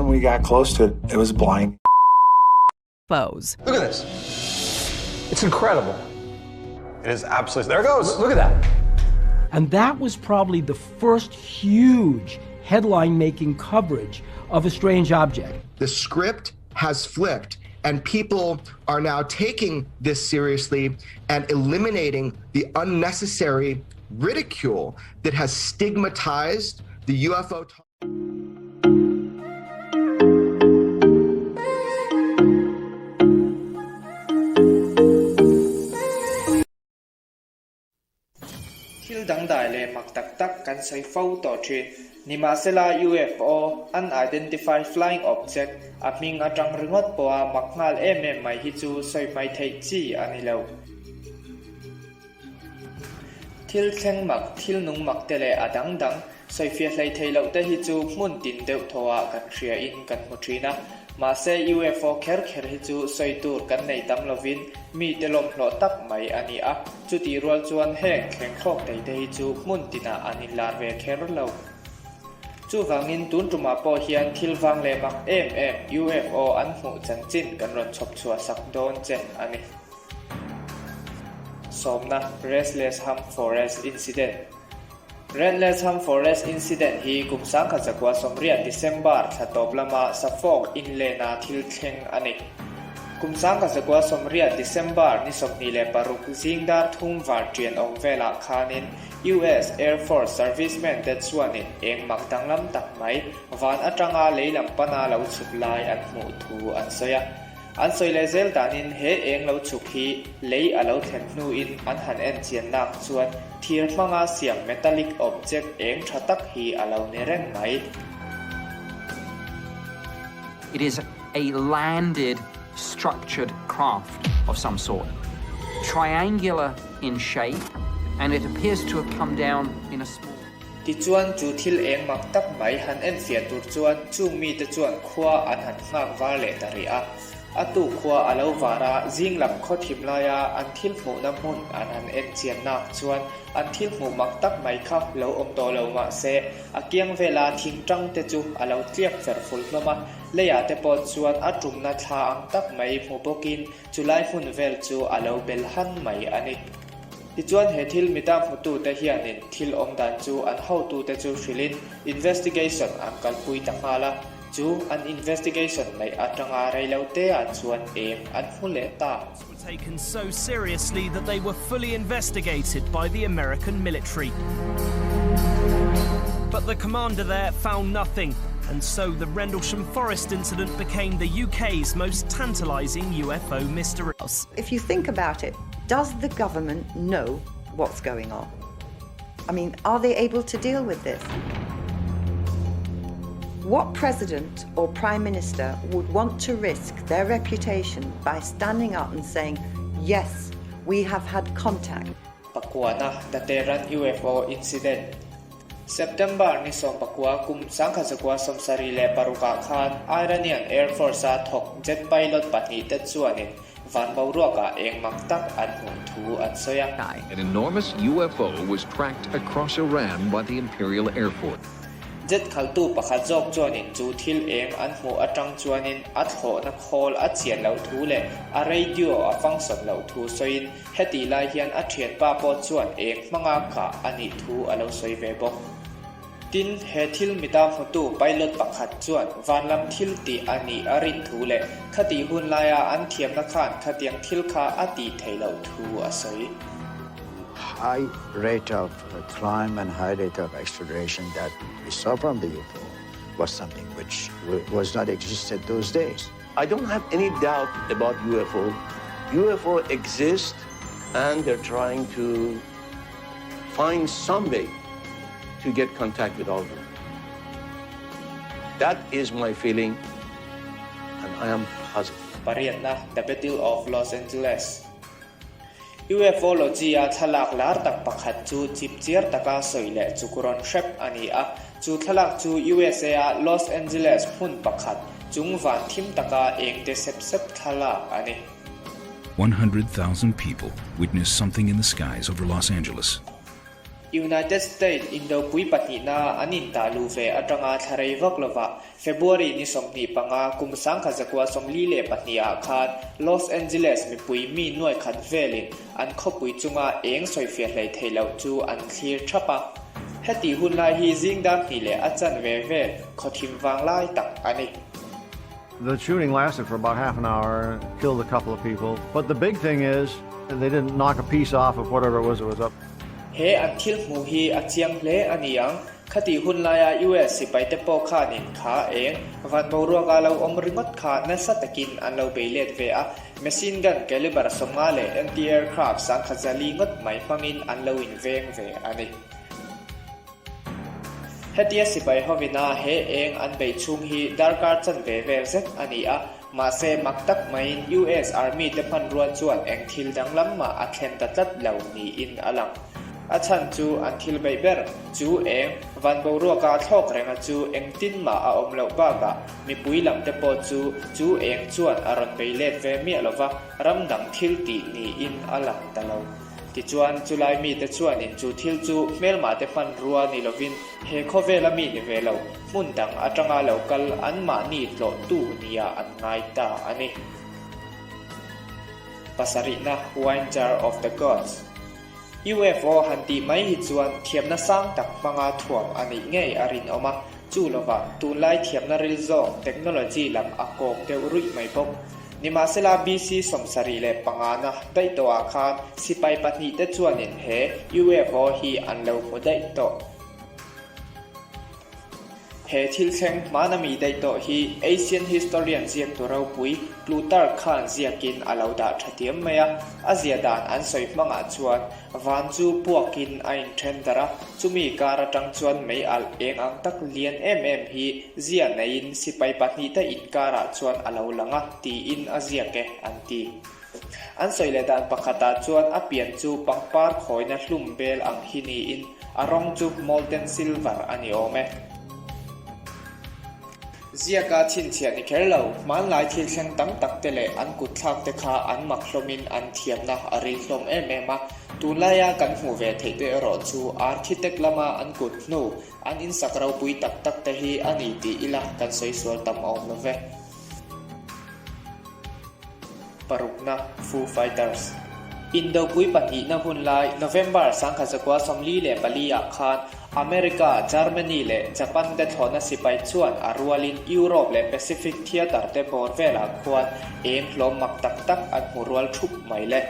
When we got close to it, it was blind. Foes. Look at this. It's incredible. It is absolutely. There it goes. Look at that. And that was probably the first huge headline making coverage of a strange object. The script has flipped, and people are now taking this seriously and eliminating the unnecessary ridicule that has stigmatized the UFO. Thil dangdai leh mak tak tak kan sawi fo tawh thin. Nimahsela UFO, Unidentified Flying Object, a hming atang ringawt pawha mak nghal em em mai hi chu sawi hmai theih chi a ni lo. Thil thleng mak, thil nung mak te leh a dang dang Sawifiah hlei thei loh te hi chu hmun tin deuh thaw ah kan hria in kan hmu thin a, mahse UFO kher kher hi chu sawi tur kan nei tam lovin mi te lawmhlawh tak mai a ni a, chutih rual chuan heng thleng thlawk thei te hi chu hmun tinah an inlar ve kher lo. Chuvangin tun tumah pawh hian thil vang leh mak em em UFO an hmuh chanchin kan rawn chhawp chhuah sak dawn che a ni. Sawmna, Restless Hump Forest Incident. Redlesham Forest Incident hi kum 1980 December thla tawp lama Suffolk inlena thil thleng a ni. Kum 1980 December ni 26 zing dar thum var ṭian awm velah khanin US Air Force servicemen te chuanin eng mak danglam tak mai van aṭanga lei lam pana lo chhuk lai an hmuh thu an sawi a. An sawi leh zel danin he eng lo chhuk hi lei a lo thlen hnuin an han en chian nak chuan thir hmanga siam metallic object eng tha tak hi a lo ni reng mai. It is a landed structured craft of some sort, triangular in shape and it appears to have come down in a small. Tichuan chu thil eng mak tak mai han enfiah tur chuan chung mite chuan khua an han nghak var leh ta rih a. A tu khua a lo var a, zing lam khaw thim laia an thil hmuhna hmun an han en chian nak chuan an thil hmuh mak tak mai kha lo awm tawh lo mah se, a kiang vela thing tang te chu a lo tliak fer ful hlawm a, leiah te pawh chuan a tumna thla ang tak mai hmu bawkin chulai hmun vel chu a lo bel han mai a ni. Tichuan he thil mita hmutute hianin thil awm dan chu an hotute chu hrilhin investigation an kalpui ta nghal a, chu an investigation neih atanga reiloteah chuan eng an hmu leh ta. Were taken so seriously that they were fully investigated by the American military. But the commander there found nothing, and so the Rendlesham Forest incident became the UK's most tantalizing UFO mystery. If you think about it, does the government know what's going on? I mean, are they able to deal with this? What president or prime minister would want to risk their reputation by standing up and saying, yes, we have had contact? Pakuana, the Tehran UFO incident. September ni 19 kum 1976 ah khan Iranian Air Force-a thawk jet pilot pahnihte chuanin van boruakah eng mak tak an hmuh thu an sawi a. An enormous UFO was tracked across Iran by the Imperial Air Force. Jet khaltu pakhat zawk chuanin chu thil eng an hmuh atang chuanin a thlawhna khawl a chian loh thu leh a radio a function loh thu sawiin Hetih lai hian a thianpa pawh chuan eng hmanga kah a nih thu a lo sawi ve bawk. Tin, he thil mita hmutu pilot pakhat chuan vanlam thil tih a nih a rin thu leh khatih hun laia an thiamna khan khatiang thil kha a tih theih loh thu a sawi. High rate of climb and high rate of acceleration that we saw from the UFO was something which was not existed those days. I don't have any doubt about UFO. UFO exist and they're trying to find some way to get contact with all of them. That is my feeling and I am positive. Pariatna, The Battle of Los Angeles. Ufology-a thlalak lar tak pakhat chu chipchiar taka sawi leh chuk rawn hrep a ni a. Chu thlalak chu USA-a Los Angeles hmun pakhat chung van thim taka eng te sep sep thlalak a ni. 100,000 people witnessed something in the skies over Los Angeles. United States Indopui pahnihna an intah luh ve atanga thla rei vak lovah February ni 25 kum 1942 ah khan Los Angeles mipui mi nuai khat velin an khawpui chunga eng sawifiah hlei theih loh chu an thlir thap a. Heti hun lai hi zing dar hnih leh a chan ve vel khawthim vang lai tak a ni. The shooting lasted for about half an hour, killed a couple of people. But the big thing is they didn't knock a piece off of whatever it was that was up. He an thil hmuh hi a chiang hle a ni ang. Khati hun laia US sipaite pawh khanin kha eng van boruaka lo awm ringawt kha nasa takin an lo bei let ve a, machine gun caliber 50 leh anti-aircraft sangkhat zali ngawt mai hmangin an lo inveng ve a ni. Hetia sipai hovina he eng an beih chhung hi darkar chanve vel zet a ni a, mahse mak tak maiin US Army te hmanrua chuan eng thil danglam mah a thlen ta tlat lo niin a lang. A chhan chu an thil beih ber chu eng van boruaka thlawk renga chu engtin mah a awm loh bakah mipui lam te pawh chu chu eng chuan a rawn bei let ve miah lova ram dang thil tih niin a lang ta lo. Tichuan, chulai mite chuanin chu thil chu hmelmahte hmanrua ni lovin he khawvela mi ni ve lo, hmun dang atanga lo kal anmahni tlawhtu nia an ngai ta a ni. Pasarihna, Wine Jar of the Gods. UFO han tih mai hi chuan thiamna sang tak hmanga thuam a nih ngei a rinawm a, chu lovah tunlai thiamna ril zawk technology lam a kawk deuh ruih mai bawk. Nimahsela BC 75 na daih tawhah khan sipai pahnihte chuanin he UFO hi an lo hmu daih tawh. He thil thleng hmana mi daih tawh hi Asian historian ziaktu ropui Plutarch khan ziakin a lo dah tha tiam mai a, a zia dan an sawi hmangah chuan van chu puakin a inthen darh a, chumi kar atang chuan mei alh eng ang tak lian em em hi zia neiin sipai pahnihte inkarah chuan a lo lang a, tiin a ziak e, an ti. An sawi leh dan pakhatah chuan a pian chu pangpar khawina hlum bel ang hi niin a rawng chu molten silver a ni awm e. Ziaka chhinchhiah ni kher lo, hmanlai thil thleng tam tak te leh an kut thlak te kha an mak hlawmin an thiamna a ril hlawm em em a. Tunlaia kan hmuh ve theih te erawh chu architect lama an kut hnu, an insak ropui tak tak te hi a ni tih ila kan sawi sual tam awm lo ve. Parukna, Foo Fighters. Indopui pahnihna hun lai November 1944 ah khan America, Germany leh Japan te thlawhna sipai chuan a rualin Europe leh Pacific Theatre te bawr velah khuan eng hlawm mak tak tak an hmu rual thup mai le.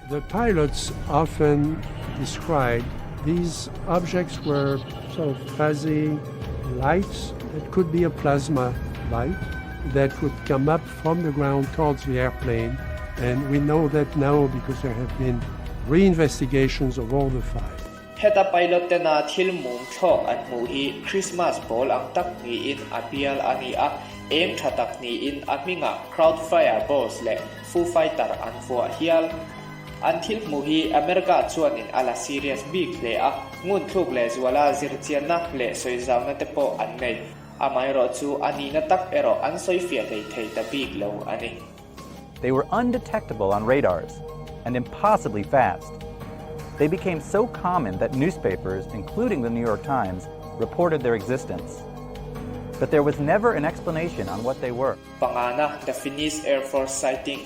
The pilots often described these objects were sort of fuzzy lights. It could be a plasma light that would come up from the ground towards the airplane. And we know that now because there have been reinvestigations of all the five. Heta pilot tena thil mum thlawk an hmuh hi Christmas ball ang tak niin a bial a ni a, eng tha tak niin a hmingah Crowd Fire Balls leh Foo Fighter an vuah hial. An thil hmuh hi America chuanin a la serious bik hle a, ngun thluk leh zuala zirchianna leh sawizauna te pawh an nei. Amaherawh chu a nihna tak erawh an sawifiah hlei thei ta bik lo a ni. They were undetectable on radars and impossibly fast. They became so common that newspapers, including the New York Times, reported their existence. But there was never an explanation on what they were. Pangana, the Finnish Air Force sighting.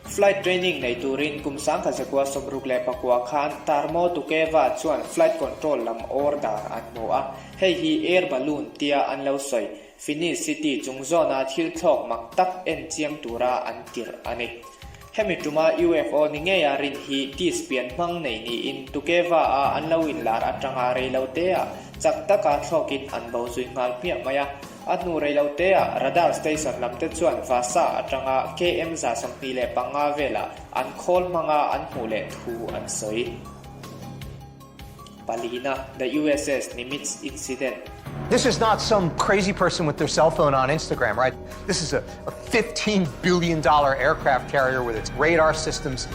Flight training nei turin kum 1969 khan Tarmo Tukeva chuan flight control lam order an hmu a, hei hi air balloon tia an lo sawi. Finnish city chung zawna thil thlawk mak tak en chiang tura an tirh a ni. Hemi tuma UFO ni ngeia rin hi disc pian hmang nei niin Tukeva a an lo inlar atanga reilotea chak taka thlawkin an bo zui nghal hmiah mai a. A hnu reilotea radar station lamte chuan Vasa atanga KM 25 velah an khawl hmanga an hmuh leh thu an sawi. Palina, the USS Nimitz incident. This is not some crazy person with their cell phone on Instagram, right? This is a, a $15 billion aircraft carrier with its radar systems,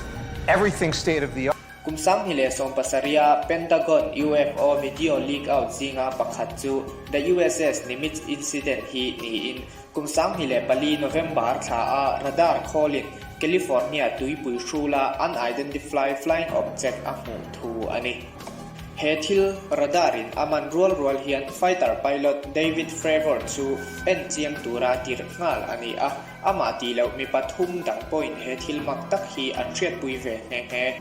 everything state of the art. Kum 2017 Pentagon UFO video leak out zinga pakhat chu the USS Nimitz incident hi niin kum 2004 November thla a radar khawlin California tuipui hrula unidentified flying object a hmuh thu a ni. He thil radar in a man rual rual hian fighter pilot David Fravor chu en chiang tura tirh nghal a ni a, amah tih loh mi pathum dang pawhin he thil mak tak hi an hriatpui ve nghe nghe.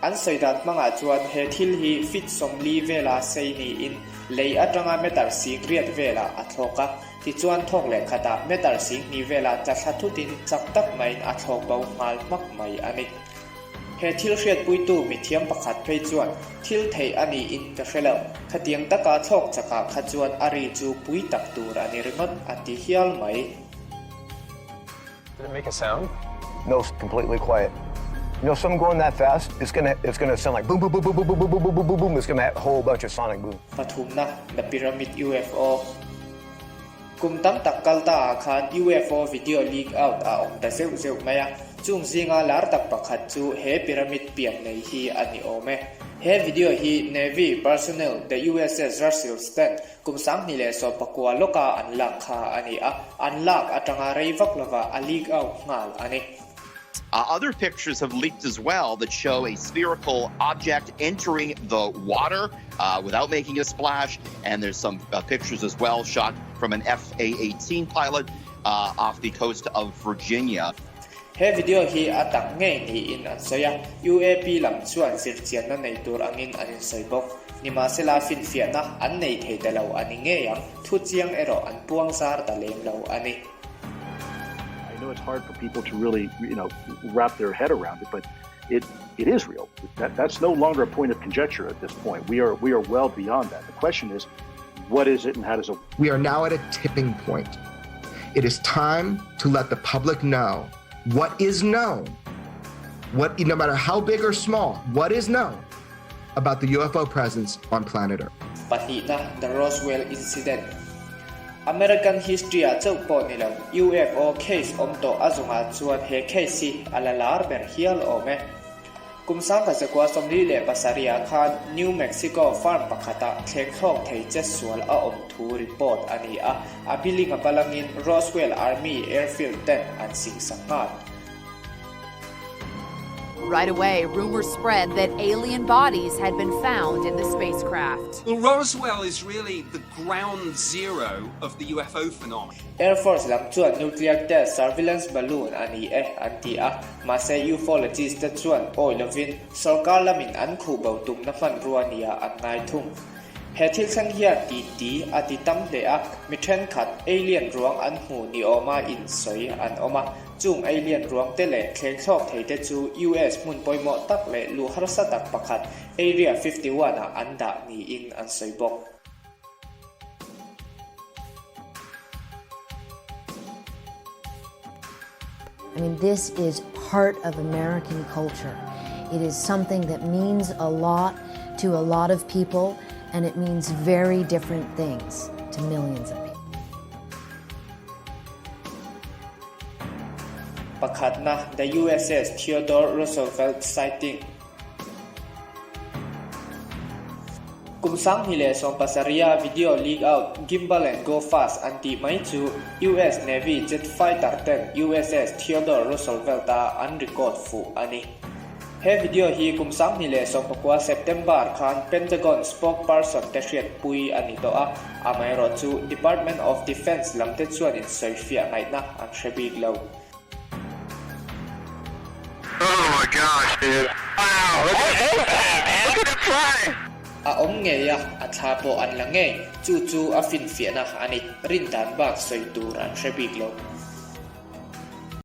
An sawi dan hmangah chuan he thil hi feet 40 vela sei niin lei atanga meter sing riat velah a thlawk a, tichuan thawk leh khatah meter sing hnih velah tla thla thutin chak tak maiin a thlawk bo nghal hmak mai a ni. He thil hriatpuitu mithiam pakhat phei chuan thil theih a niin ka hre lo, khatiang taka thlawk chakah kha chuan a ri chu pui tak tur a ni ringawt a ti hial mai. Did it make a sound? No, it's completely quiet. You know, something going that fast, it's gonna it's gonna sound like boom, boom, boom, boom, boom, boom, boom, boom, boom, boom, boom. It's gonna have a whole bunch of sonic boom. Pathumna, The Pyramid UFO. Kum tam tak kal ta ah khan UFO video leak out a awm ta zeuh zeuh mai a, chung zinga lar tak pakhat chu he pyramid pian nei hi a ni awm e. He video hi Navy personnel the USS Russell Stand kum 2019 lawka an lak kha a ni a, an lak atanga rei vak lova a leak out nghal a ni. Other pictures have leaked as well that show a spherical object entering the water without making a splash. And there's some pictures as well shot from an FA-18 pilot off the coast of Virginia. He video hi a tak ngei niin an sawi a, UAP lam chuan zirchianna nei tur angin an insawi bawk. Nimahsela finfiahna an nei thei ta lo a ni ngei ang, thu chiang erawh an puang zar ta lem lo a ni. I know it's hard for people to really, you know, wrap their head around it, but it it is real. That that's no longer a point of conjecture at this point. We are we are well beyond that. The question is, what is it and how does it We are now at a tipping point. It is time to let the public know what is known, what no matter how big or small, what is known about the UFO presence on planet Earth. Pahnihna, The Roswell Incident. American history-ah chauh pawh ni lo, UFO case awm tawh a zawngah chuan he case hi a la lar ber hial awm e. Kum 1947-ah khan New Mexico farm pakhatah thleng thlawk thei che sual a awm thu report a ni a, a biling a balangin Roswell Army Airfield ten an singsa nghal. Right away, rumors spread that alien bodies had been found in the spacecraft. Well, Roswell is really the ground zero of the UFO phenomenon. Air Force lam chuan nuclear test surveillance balloon a ni e an ti a, mahse ufologist te chuan awi lovin sorkar lamin an khuh bo tumna hmanrua nia an ngai thung. He thil thleng hian ti ti a ti tam hle a, mi thenkhat alien ruang an hmuh ni awma insawi an awm a, Chung alien ruang te leh thleng thlawk thei te chu US hmun pawimawh tak leh luh harsa tak pakhat Area 51 ah an dah niin an sawi bawk. I mean, this is part of American culture. It is something that means a lot to a lot of people, and it means very different things to millions of people. Pakhatna, The USS Theodore Roosevelt Sighting. Kum 2017-a video leak out Gimbal and Go Fast an tih mai chu US Navy jet fighter ten USS Theodore Roosevelt-a an record fuh a ni. He video hi kum 2019 September khan Pentagon spokesperson te hriatpui a ni tawh a, amaherawhchu Department of Defence lam te chuan insawifiah ngaihna an hre bik lo. Oh my gosh dude. Wow look at that man. Look at it fly. A awm ngei a, a thla pawh an la ngei. Chu chu a finfiahna a ni. Rin dan bak sawi tur an hre bik lo.